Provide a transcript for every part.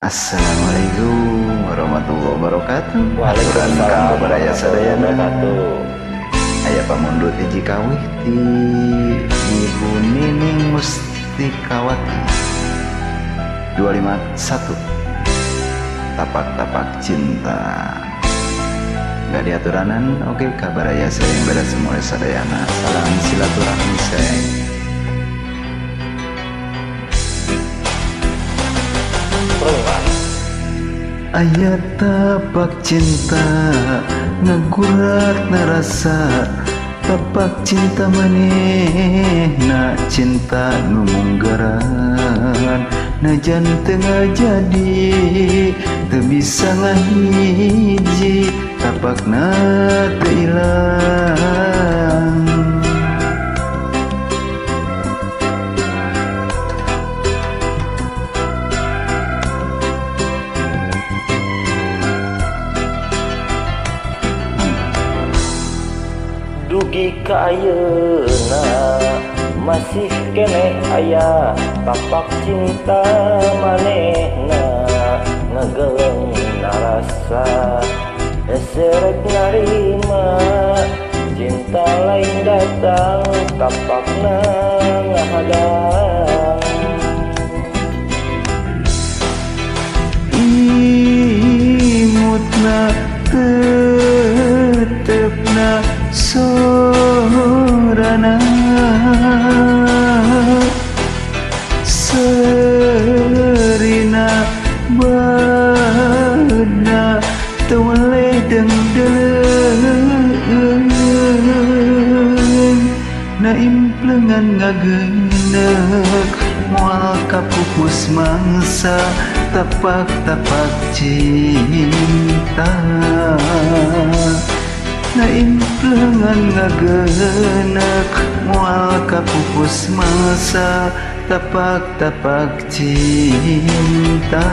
Assalamualaikum warahmatullahi wabarakatuh. Waalaikumsalam baraya sadayana. Wabarakatuh. Aya pamundut hiji kawih ti Ibu Nining Mustikawati 251 Tapak-tapak cinta. Gak diaturanan, oke kabaraya sayang pada semua sadayana. Salam silaturahmi sayang. Aya tapak cinta ngagurat narasa, tapak cinta manehna cinta nu munggaran. Najan teu ngajadi teu bisa ngahiji, tapakna teu ilang. Dugi ka ayeuna masih keneh aya tapak cinta manehna ngegeleng narasa eserek narima cinta lain datang tapakna ngahadang. Imutna tetepna sorana, serina bana teu weleh deung-deung, na implengan ngagenek moal kapupus mangsa tapak-tapak cinta. Na implengan ngagenek moal kapupus mangsa tapak-tapak cinta.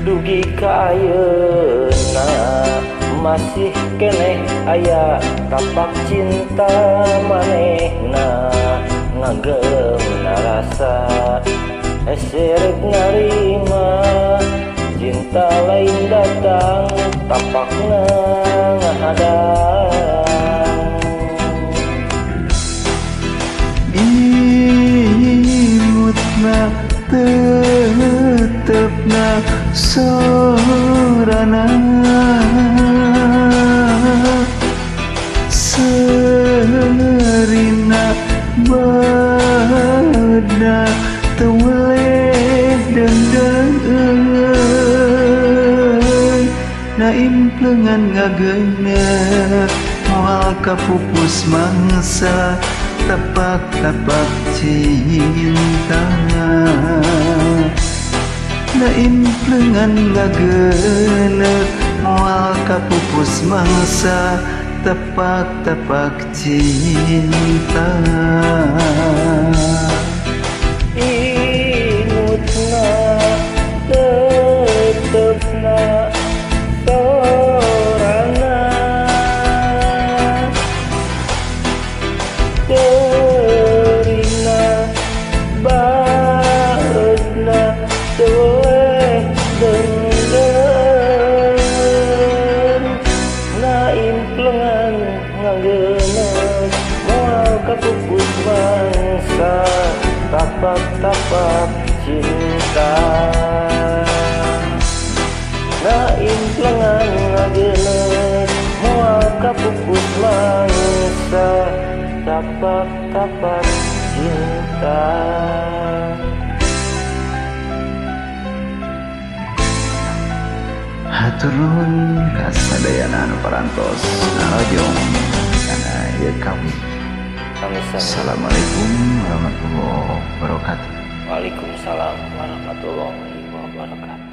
Dugi ka ayeuna masih keneh aya tapak cinta manehna ngagelem narasa eserek narima cinta lain datang tapakna ngahadang. Imutna tetepna sorana, serina bana teu weleh deung-deung, na implengan ngagenek moal kapupus mangsa tapak-tapak cinta. Na implengan ngagenek moal kapupus mangsa tapak-tapak cinta. Imutna tetepna sorana, terina baeudna teu weleh deung-deung, na implengan ngagenek moal kapupus mangsa tapak-tapak cinta. Na implengan ngagenek moal kapupus mangsa tapak-tapak cinta. Hatur Hatur nuhun ka sadayana anu parantos ngarojong kana ieu kawih. Sami-sami. Assalamualaikum warahmatullahi wabarakatuh. Waalaikumsalam warahmatullahi wabarakatuh.